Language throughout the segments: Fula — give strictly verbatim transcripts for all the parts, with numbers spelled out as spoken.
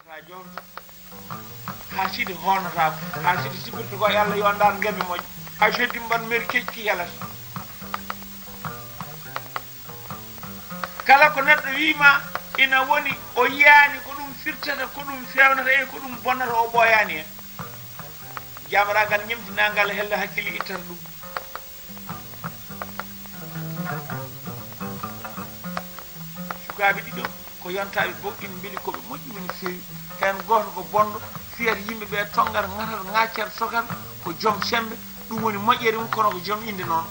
Haa jomta, haa sidi hoonataako, haa sidi sifirta ko e Allah yo ndaar ngemi moƴƴo, haa soddi mban meri keƴki helata. Kala ko neɗɗo wiima ina woni, o yiyaani ko ɗum firtata, ko ɗum feewnata e ko ɗum bonnata, o ɓooyaani heen. Jaamraagal ñemtinaangal hella hakkille ittata ɗum. Sukaaɓe ɗiɗo ko yontaaɓe bawɗi, mbeli ko ɓe moƴƴi, woni feewi. Heen gooto ko bonɗo, fiyata yimɓe ɓe, tonngata, ŋatata, ŋaccata, sokata, ko joom semmbe, ɗum woni moƴƴere mum, kono ko joom innde noon.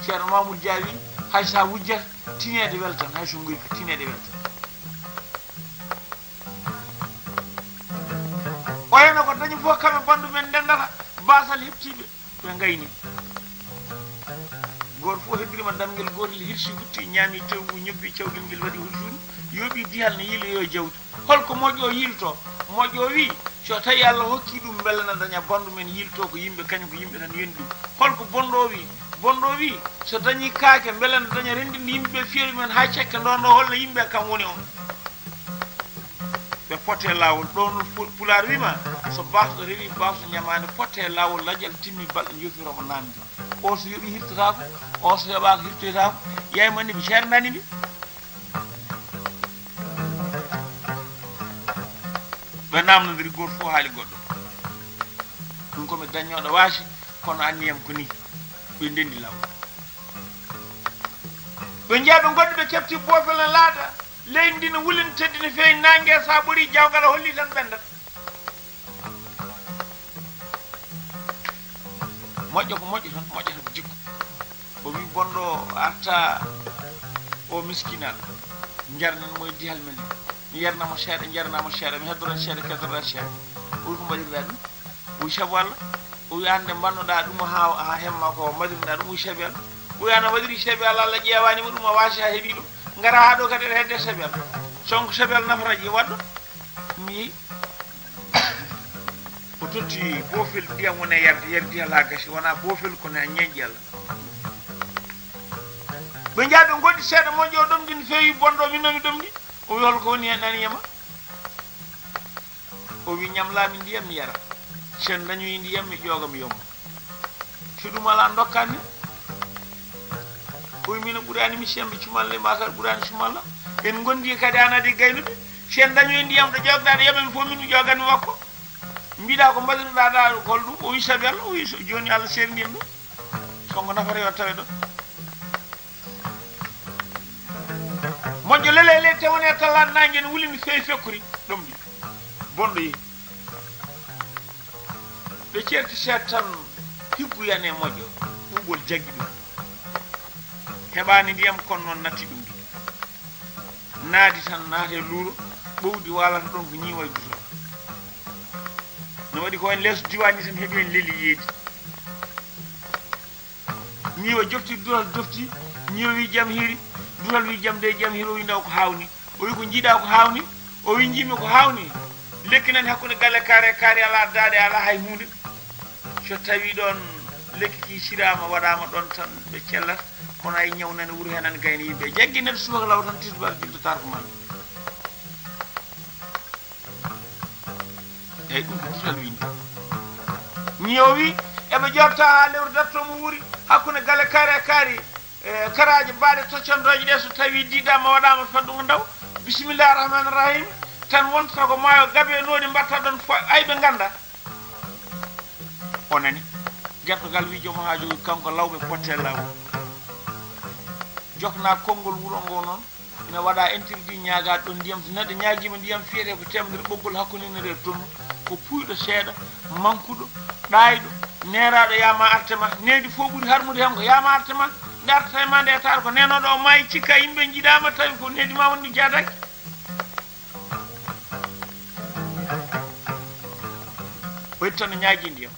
Ceerno Mamoudou Dia wi, hay so a wujjata, tineede weltan, hay so ngoyka, tineede weltan. O heno ko dañi fof, kamɓe banndum en ndendata, baasal heɓtiiɓe. Ɓe ngayni. Gooto fof heddiriima damngel gootel, hirsi, hutti, ñaami tew ngu, ñobbi cawgel ngel, waɗi hulsuuru, yooɓi dihal ne yiiloyoo jawdi. Hol ko moƴƴo o yiiltoo? Moƴƴo o wii, so tawii Allah hokkii ɗum, mbele na daña. Banndum en yiiltoo ko yimɓe, kañum ko yimɓe tan yoni ɗum. Hol ko bonɗo o wii? Bonɗo o wii, so dañii kaake, mbele na daña renndinde yimɓe ɓe, fiyooɓe men haa cekke, ndoondoo holna yimɓe kam woni on. Ɓe potte laawol. Ɗo no pu-, Pulaar wiima, so baasɗo rewii baasɗo ñamaande, potte laawol, lajal timmi, balɗe njoofi, romo naamndi. O so yoɓii hirtotaako, o so yoɓaaka hirtoytaako, yaay manni ɓe ceerndaani mbi. Ɓe naamnondiri, gooto fof haali goɗɗo. Ɗum ko mi daññooɗo waasi, kono anniyam ko nii. Ɓe ndenndi laawol. Ɓe njeya ɓe ngondi, ɓe keɓti boofel ne laada. Leydi ndi no wulini, teddi no feewi, naange so ɓorii, jawgal holli tan ɓenndata. Moƴƴo ko moƴƴo tan, moƴƴata ko jikku. O wi bonɗo o arta o miskinal. Njarnen mo e dihal men. Mi yarna mo seeɗa, njarna mo seeɗa, mi heddoran seeɗa, keddoran seeɗa. O wi ko mbaɗirɗa ɗum? O wi sabu Allah. O wi an nde mbannoɗa ɗum haa, haa hemma ko mbaɗirɗa ɗum, o wi sabi Allah. O wi an a waɗiri sabi Allah, Allah ƴeewanima ɗum, a waasi a heɓi ɗum. Ngara haa ɗo kadi aɗa hedde sabi Allah. So on ko sabi Allah nafata, ƴe waɗɗo. Mi yehi. O totti boofel ndiyam woni e yarde, yardi alaa gasi, wonaa boofel kono a ñeeñƴi Allah. Ɓe njaha ɓe ngondi seeɗa, moƴƴo o ɗomɗi no feewi, bonɗo min noon mi ɗomɗi. O wi hol ko woni heen aniyama? O wi ñamlami ndiyam mi yara. Sen dañoyi ndiyam mi ƴooga mi yomma. So ɗum alaa, ndokkan mi. O wi, min a ɓuraani mi semmbe cumalle, ma kadi ɓuraani sumalla. En ngondi kadi, an adi gaynude. Si en dañoyi ndiyam ɗo ƴoogɗaa ɗo, yoɓen fof min mi ƴoogan mi wakko. Mbiɗa ko mbaɗirɗaa ɗa ko holɗum? O wi, sabi Allah. O wi, so jooni Allah seerndi en ɗum. So ngo nafata yo tawe ɗo. Moƴƴo lele e leydi, taw woni e tallaade naange, ne wuli, ne feewi fekkori ɗomɗi. Bonɗo yehi. Ɓe ceerti seeɗa tan, higgu yani e moƴƴo, ɓuuɓol jaggi ɗum. Heɓaani ndiyam, kono noon natti ɗum ɗi. Naadi tan, naata e luuro, ɓowdi waalata ɗoon ko ñiiwa e dusal. No waɗi ko en leeso diwaan ni tan, heɓi en leli yeedi. Ñiiwa jofti, dutal jofti, ñiiwa wi jam hiiri, dutal wi jam de, jam hiiri, o wi ndaw ko haawni. O wi ko njiiɗa ko haawni? O wi njiimi ko haawni. Lekki nani hakkunde galle kaari e kaari, alaa daaɗe, alaa hay huunde. So tawi ɗoon lekki ki siraama, waɗaama ɗoon tan ɓe cellat, kono ay ñaw nani wuro hee nani gayna yimɓe. Jaggi neɗɗo subaka law tan tisbaar julde tarko maɓɓe. Eyi, ɗum ko dutal windi. Ñiiwa wi, eɓe jooɗta haa lewru darto mo wuuri, hakkunde galle kaari e kaari, e karaaji baaɗe toccantooje ɗe, so tawi diidaama waɗaama faddu ngo ndaw, bisimillahi rahmani rahim, tan wontata ko maayo gabe nooni mbaɗta ɗon fo-, ay ɓe ngannda. O nani. Gertogal wi joom haaju kanko lawɓe potte law. Jokna konngol wuro ngo noon. Ina waɗa interdit ñaagaade ɗoon ndiyam. So neɗɗo ñaagiima ndiyam, fiyetee ko teemedere ɓoggol hakkunde nere e tonne. Ko puuyɗo seeɗa, mankuɗo, ɗaayɗo, neeraaɗo, yaa ma arte ma. Nehdi fof ɓuri harmude heen ko yaa ma arte ma. Nde artata e ma nde, taata ko neenooɗo o maayi, cikka yimɓe njiɗaama, tawi ko nehdi ma woni ɗum jaadaaki. O itti tan, o ñaagii ndiyam.